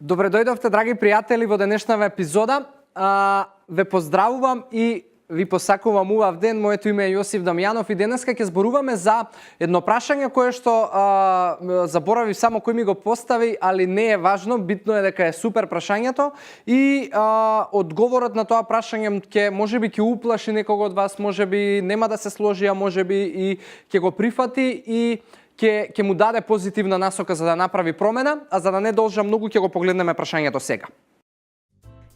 Добре дојдовте, драги пријатели, во денешнава епизода. Ве поздравувам и ви посакувам убав ден. Моето име е Јосиф Дамјанов и денеска ќе зборуваме за едно прашање кое што заборавив само кој ми го постави, али не е важно, битно е дека е супер прашањето и одговорот на тоа прашање ќе можеби ќе уплаши некого од вас, можеби нема да се сложи, а можеби и ќе го прифати и ќе му даде позитивна насока за да направи промена, а за да не должам многу ќе го погледнеме прашањето сега.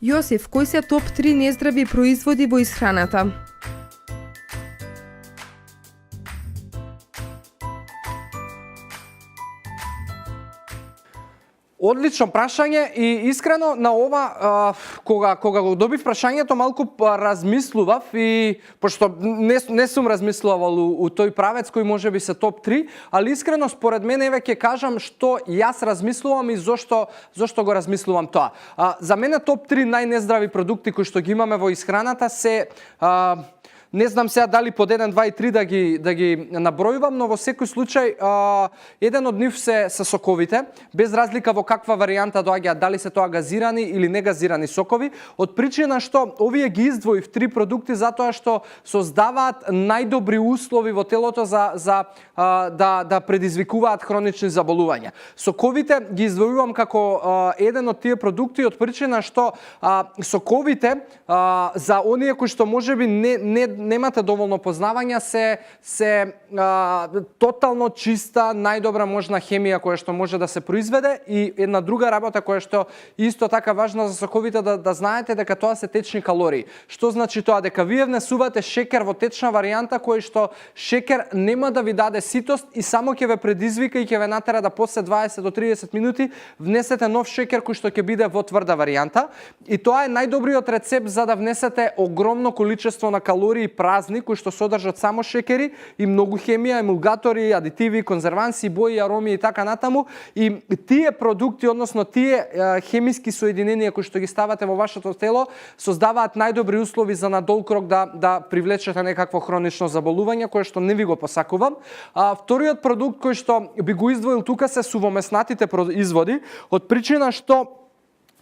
Јосиф, кои се топ 3 нездрави производи во исхраната? Одлично прашање и искрено на ова кога го добив прашањето малку размислував и пошто не сум размислувал у тој правец кој можеби се топ 3, али искрено според мене еве ќе кажам што јас размислувам и зошто го размислувам тоа. За мене топ 3 најнездрави продукти кои што ги имаме во исхраната се не знам сега дали под 1, 2 и 3 да ги набројувам, но во секој случај еден од нив се соковите, без разлика во каква варијанта доаѓаат, дали се тоа газирани или негазирани сокови, од причина што овие ги издвоив 3 продукти затоа што создаваат најдобри услови во телото за да предизвикуваат хронични заболувања. Соковите ги издвојувам како еден од тие продукти од причина што соковите за оние кои што можеби немате доволно познавања се тотално чиста, најдобра можна хемија која што може да се произведе и една друга работа која што исто така важна за соковите да знаете дека тоа се течни калории. Што значи тоа? Дека вие внесувате шекер во течна варијанта кој што шекер нема да ви даде ситост и само ќе ве предизвика и ќе ве натера да после 20 до 30 минути внесете нов шекер кој што ќе биде во тврда варијанта и тоа е најдобриот рецепт за да внесете огромно количество на калории празни кои што содржат само шекери и многу хемија, емулгатори, адитиви, конзерванси, бои, ароми и така натаму. И тие продукти, односно тие хемиски соединенија кои што ги ставате во вашето тело, создаваат најдобри услови за на долг рок да привлечете некакво хронично заболување кое што не ви го посакувам. Вториот продукт кој што би го издвоил тука се сувомеснатите производи, од причина што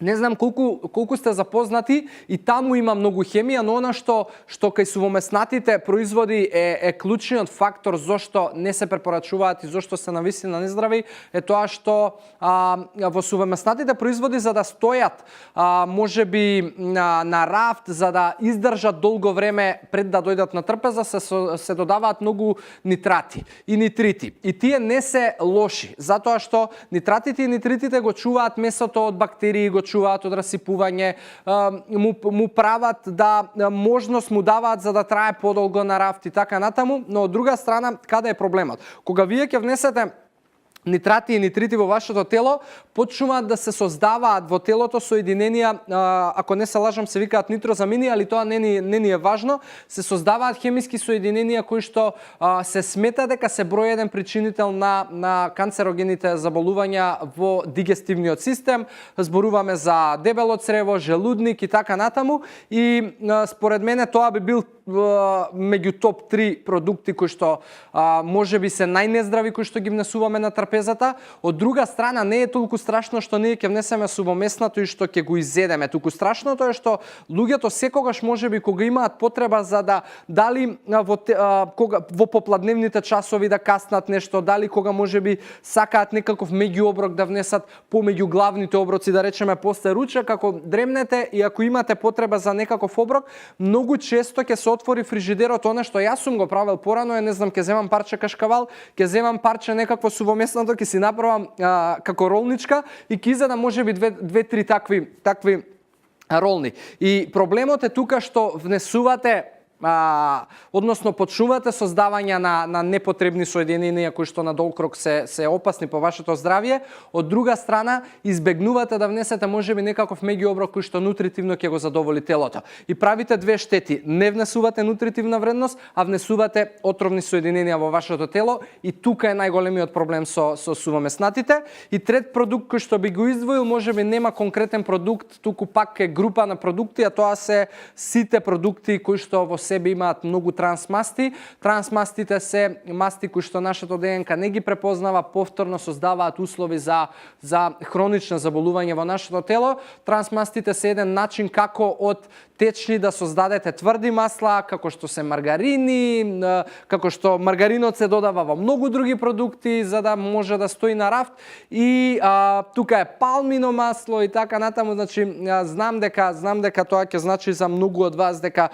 не знам колку сте запознати и таму има многу хемија, но она што кај сувомеснатите производи е клучниот фактор зошто не се препорачуваат и зошто се навистина нездрави е тоа што во сувомеснатите производи за да стојат можеби на рафт, за да издржат долго време пред да дојдат на трпеза се додаваат многу нитрати и нитрити. И тие не се лоши, затоа што нитратите и нитритите го чуваат месото од бактерии, го чуваат од расипување, му прават да можност му даваат за да трае подолго на рафт и така натаму, но од друга страна каде е проблемот? Кога вие ќе внесете нитрати и нитрити во вашето тело, почнуваат да се создаваат во телото соединенија, ако не се лажам се викаат нитрозамини, али тоа не ни е важно, се создаваат хемиски соединенија кои што се смета дека се број еден причинител на канцерогените заболувања во дигестивниот систем. Зборуваме за дебело црево, желудник и така натаму и според мене тоа би бил меѓу топ 3 продукти кои што можеби се најнездрави кои што ги внесуваме на трапезата. Од друга страна не е толку страшно што ние ќе внесеме сувомеснато и што ќе го изедеме. Туку страшното е што луѓето секогаш можеби кога имаат потреба за да дали во попладневните часови да каснат нешто, дали кога можеби сакаат некаков меѓуоброк да внесат помеѓу главните оброци, да речеме после ручек, ако дремнете и ако имате потреба за некаков оброк, многу често ќе се отвори фрижидерот, она што јас сум го правел порано е, не знам, ќе земам парче кашкавал, ќе земам парче некакво сувомеснато, ќе си направам како ролничка и ќе изедам можеби 2-3 такви ролни. И проблемот е тука што внесувате односно почнувате создавање на непотребни соединенија кои што на долг рок се опасни по вашето здравје. Од друга страна, избегнувате да внесете можеби некаков меѓуоброк кој што нутритивно ќе го задоволи телото. И правите две штети. Не внесувате нутритивна вредност, а внесувате отровни соединенија во вашето тело и тука е најголемиот проблем со сувомеснатите. И трет продукт кој што би го издвоил, можеби нема конкретен продукт, туку пак е група на продукти, а тоа се сите продукти кои што во себе имаат многу трансмасти. Трансмастите се масти кои што нашето ДНК не ги препознава, повторно создаваат услови за хронично заболување во нашето тело. Трансмастите се еден начин како од течни да создадете тврди масла, како што се маргарини, како што маргаринот се додава во многу други продукти за да може да стои на рафт, и тука е палмино масло и така натаму. Значи знам дека тоа ќе значи за многу од вас дека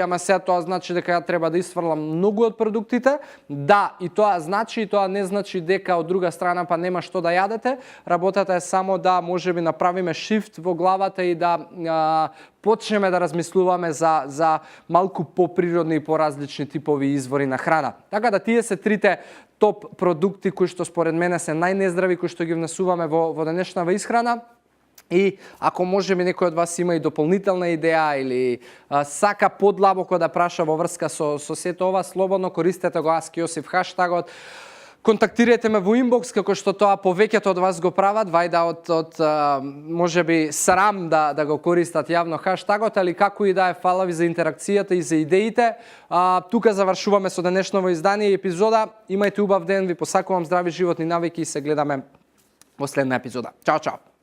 ама сега тоа значи дека ја треба да исфрлам многу од продуктите. Да, и тоа значи, и тоа не значи дека од друга страна па нема што да јадете. Работата е само да можеби направиме шифт во главата и да почнеме да размислуваме за малку поприродни и поразлични типови извори на храна. Така да тие се трите топ продукти кои што според мене се најнездрави, кои што ги внесуваме во денешнава исхрана. И ако може би некој од вас има и дополнителна идеја или сака подлабоко да праша во врска со сето ова, слободно користете го Ask Јосиф хаштагот. Контактирајте ме во инбокс, како што тоа повеќето од вас го прават, вајда од можеби срам да го користат јавно хаштагот, али како и да е, фала ви за интеракцијата и за идеите. Тука завршуваме со денешново издание и епизода. Имајте убав ден, ви посакувам здрави животни навики и се гледаме во следна епизода. Чао, чао!